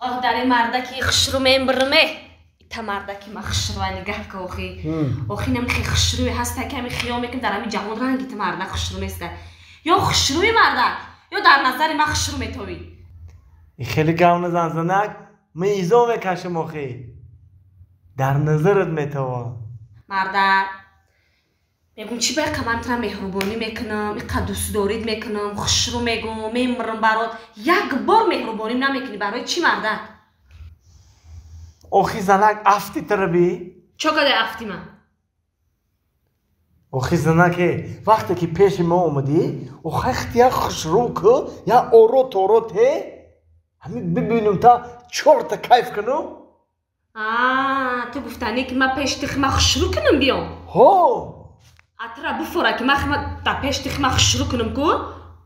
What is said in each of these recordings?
Оҳ, дар ин мардаки хушрӯ мембирме. Ита мардаки ма хушрӯа нигаҳ ка охи. Охи намихи хушрӯи ҳаста ки ҳами хиёл мекунам дар ҳами ҷаҳон ранги та мардак хушрӯ неста. Ё хушрӯи мардак, ё дар назари ма хушрӯ метовӣ. Хеле гап назан занак, ман изо мекашам охи. Дар назарат метавон. Мардак, мегум чӣ ба иқа ман тра меҳрубонӣ мекунам, иқа дӯстдорид мекунам, хушрӯ мегум, мемирам барот. Як бор меҳрубоним намекунӣ, барои чӣ мардак? Охи занак, афти тара би? Чо кадай афти ман? Охи занаке, вақте ки пеши мо омадӣ, охай хти як хушрӯ ку, як оро торо те, ҳамин бибинум та чорта кайф кунум. А, ту гуфтанӣ ки ман пеши ти хма хушрӯ кунам биём? Ҳо. Атра буфора ки ман хма дар пеши ти хма хушрӯ кунам ку,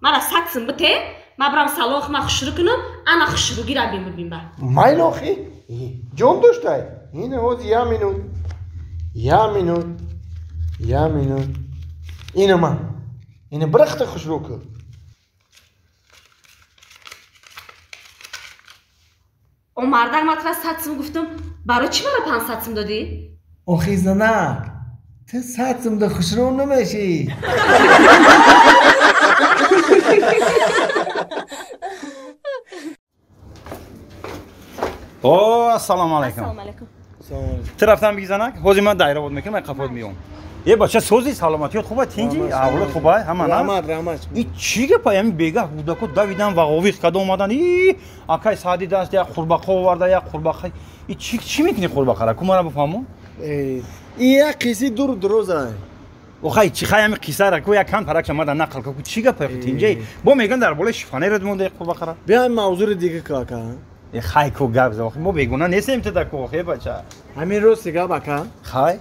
мара сад сум бите, ман бирам салон хма хушрӯ кунам, ана хушрӯгира бин бибин ба. Майл охи, ҷон доштай. Ин ҳози я минут. Я минут. Я минут. Ина ман. Ина бирахта хушрӯ ку. О мардак, ман тура 100 сум гуфтам, барои чӣ мара 500 сум додӣ? Охи занак, ту 100 сумда хушрӯ намешӣ. О, ассалому алайкум. Ассалому алайкум. Ту рафтан биги занак, ҳозир ман дайра бод мекунам, ман қафот меём. Е бача, сози саломатиёт хуба, тинҷи, аҳволот хуба, ҳама на? Раҳмат, раҳмат. И чӣ гапа, ҳамин бегаҳ кӯдако давидан вағовиқ када омадан, и акай Саъди даст як қурбақа оварда, як қурбақа. И чӣ чӣ мекунӣ қурбақара? Ку мара бифаҳмон? И як қисси дуру дуроза. Охай, чӣ хай ҳамин қиссара ку як кам паракша мада нақл ку, чӣ гапа тинҷи? Бо меган дар болои шифонерат монда қурбақара. Биём мавзури дига ку ака. Е хай ку гап за, мо бегуна нестем ту да ку, охе бача. Ҳамин рости гап ака. Хай.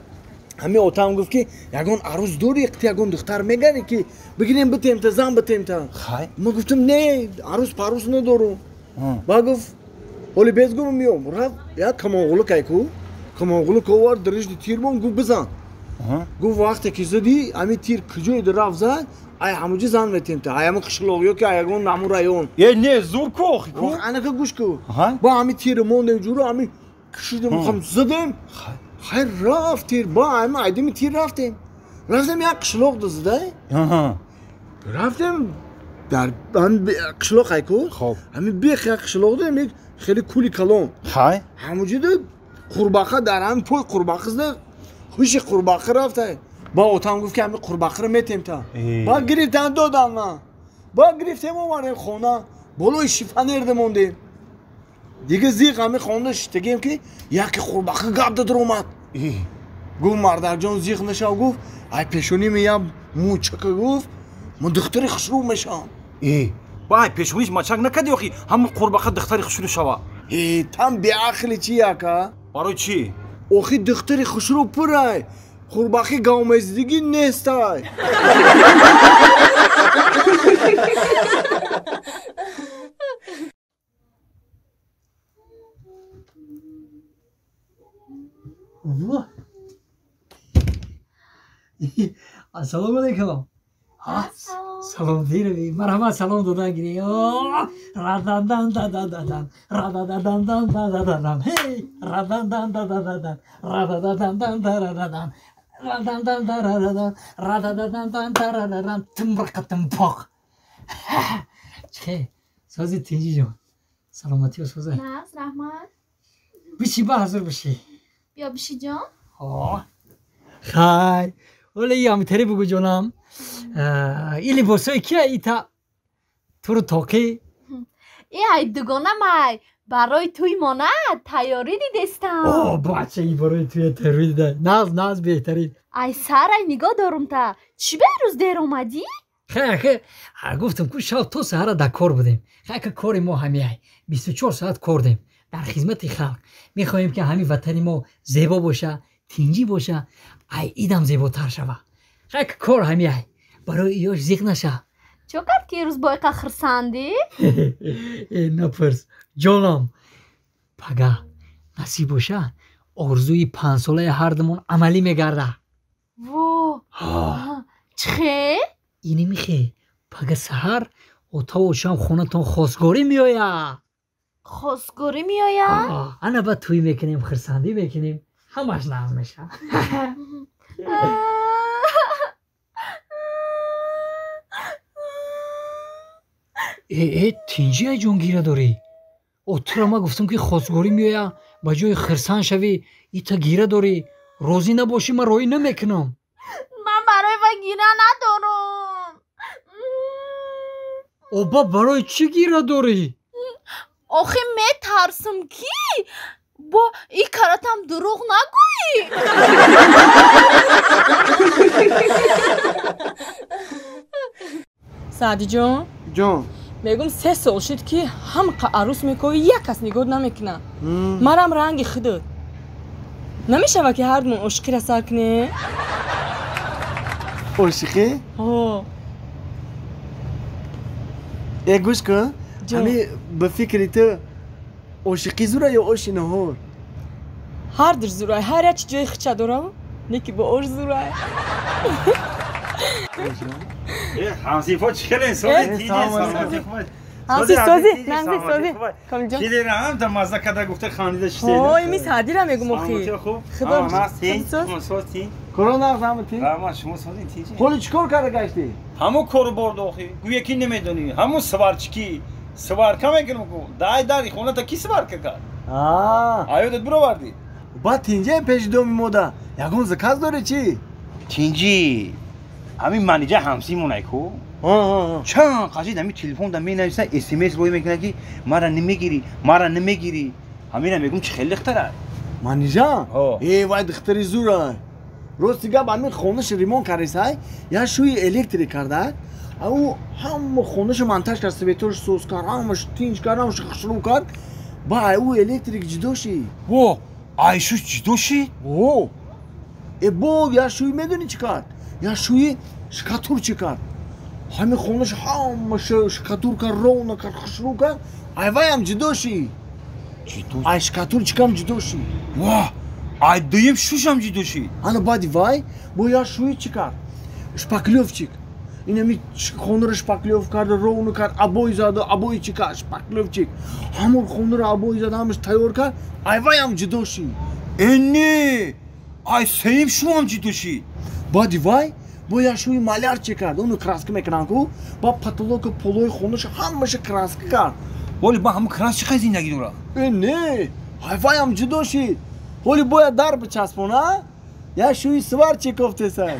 Ҳамин отам гуфт ки ягон арӯз дорӣ, қити ягон духтар мегарӣ ки бигирем битем та, зан битем та. Хай. Ман гуфтам не, арӯз парӯз надорум. Баъд гуфт ҳоли без гум миём. Рафт як камонғулук ай ку, камонғулук овард, дарижди тир бон, гуфт бизан. Гуфт вақте ки задӣ, ҳамин тир куҷое рафт зад, ай ҳамуҷи зан метем та, ай ҳамун қишлоқ ё ки ай ягон ҳамун район. Е не, зур ку охи ку. Анака гӯш ку. Ба ҳамин тиро мондем ҷуро, ҳамин кушидем, хам задем. Хайр рафт тир, ба ҳама айдими тир рафтем. Рафтем як қишлоқ дуздай. Рафтем дар ҳамин қишлоқ ай ку. Ҳамин бех як қишлоқ дем, як хеле кули калон. Хай. Ҳамуҷида қурбақа дар ҳамин пой қурбақа зада, хуши қурбақа рафтай. Ба отам гуфт ки ҳамин қурбақаро метем та. Ба гирифтан додам ман. Ба гирифтем омадем хона, болои шифонерда мондем. Дига зиқ ҳамин хона шиштагем ки яке қурбақа гап дад омад. Гуфт мардакҷон зиқ нашав, гуфт ай пешонӣ меям мӯчака, гуфт ман духтари хушрӯ мешавам. Бай пешониш мачак накади охи, ҳамун қурбақа духтари хушрӯ шава. Там беақли чи яка? Барои чӣ? Охи духтари хушрӯ пурай, қурбақи гавмездигӣ нестай. Ассалому алайкум. Салом дирви. Марҳамат, салом додан гири. Радан дан да да дан. Рададан дан да да да дан. Ҳей, радан дан да да да дан. Рададан дан да да да дан. Радан дан да да да дан. Рададан дан да да да дан. Тимбирқа тимпоқ. Чӣ? Сози тинҷи ҷон. Саломатиё соза. Наз, раҳмат. Биши ба ҳазур биши. Биё биши ҷон. Хай, оле ямтари бугу ҷонам. И либосои кия ита туру тоқӣ? И ай дугонамай, барои туй мона тайёрӣ дидестам. О, бача, и барои туя тайёрӣ дида. Наз, наз, беҳтарин. Ай сарай нигоҳ дорум та. Чӣ берӯз дер омадӣ? Хай, хай, гуфтам ку шав то саҳара дар кор будем. Хай, ка кори мо ҳамиай. 24 соат кор дем. Дар хизмати халқ. Мехоҳем ки ҳамин ватани мо зебо боша, тинҷӣ боша, ай идам зеботар шава. Хай, ка кор ҳамиай. Барои иёш зиқ наша. Чо кард ки ирӯз бо иқа хурсандӣ? Э, напурс, ҷонам. Пага насиб боша, орзуи панҷсолаи ҳардумон амалӣ мегарда. Во! Чӣ хе? Ини михе. Пага саҳар отаву очам хонатон хостгорӣ меояд. Хостгорӣ меояд? Ана баъд тӯй мекунем, хурсандӣ мекунем, ҳамаш нағз мешавад. Э, тинҷи ай ҷон гира дорӣ? О, тура ма гуфтам ки хостгорӣ меоя, ба ҷои хирсан шавӣ, ита гира дорӣ. Розӣ набошӣ, ман роҳӣ намекунам. Ман барои ва гира надорам. Оба, барои чӣ гира дорӣ? Охи метарсам ки бо и каратам дурӯғ нагӯӣ. Саъдиҷон, ҷон, мегум 3 сол шуд ки ҳамқа арӯс мекови, як кас нигоҳ намекунад. Марам ранги худат. Намешава ки ҳардумон ошиқиро сар кунем? Ошиқӣ? Ҳо. Э, гӯш кун, ҳами ба фикри ту ошиқӣ зура ё оши наҳор? Ҳардуш зурай, ҳар як чи ҷои хича дорав, не ки бо ош зурай. Ҳамсифо чӣ хеле сози? Ҳамси сози, нағзи сози. Комилҷон. Чидера ҳам та мазза када гуфта хандида шидед. Ҳой, ми Саъдира мегум охи. Худо соз. Коро нағз ҳама тин? Раҳмат, шумо созин тинҷи? Ҳоли чӣ кор карда гаштӣ? Ҳамун кору борд охи. Гӯя ки намедонӣ, ҳамун сварчики. Сварка мекунам ку. Дай дари хоната ки сварка кард? Аёдат бировардӣ? Баъд тинҷи пеши доми мода. Ягон заказ дорӣ чӣ? Тинҷи. Ҳамин манижа ҳамсимонай ку. Чанд қашид ҳамин телефонда менависа, смс рӯй мекунад ки мара намегирӣ, мара намегирӣ. Ҳамина мегум чӣ хеле духтара. Манижа? Э, вай духтари зурай. Рости гап, ҳамин хонаш ремонт кардисай, як шӯи электрик карда, ӯ ҳама хонаша монтаж кард, светош соз кард, ҳамаш тинҷ кард, ҳамаш хушрӯ кард. Ба ай ӯ электрик ҷудо шид. Во, ай шӯш ҷудо шид? О. Э, бо як шӯи медонӣ чӣ кард? Як шӯи шкатур чӣ кард? Ҳамин хонаш ҳамаша шкатур кард, ровно кард, хушрӯ кард, ай вайам ҷудо шид. Ай шкатурчикам ҷудо шид. Ва, ай дуюм шушам ҷудо шид. Ана баъди вай бо як шӯи чӣ кард? Шпаклёвчик. Инами хонаро шпаклёв кард, ровно кард, обои зад, обои чӣ кард? Шпаклёвчик. Ҳамон хонаро обои зад, ҳамаш тайёр кард, ай вайам ҷудо шид. Э не, ай сеюм шуам ҷудо шид. Баъди вай бо як шӯи маляр чӣ кард? Ону краска мекунанд ку, ба потолоку полои хонаша ҳамаша краска кард. Ҳоли ба ҳамун краска чӣ қадр зиндагӣ дорад? Э не, ай вайам ҷудо шид. Ҳоли бояд дар бичаспона, як шӯи сварчик кофтесай.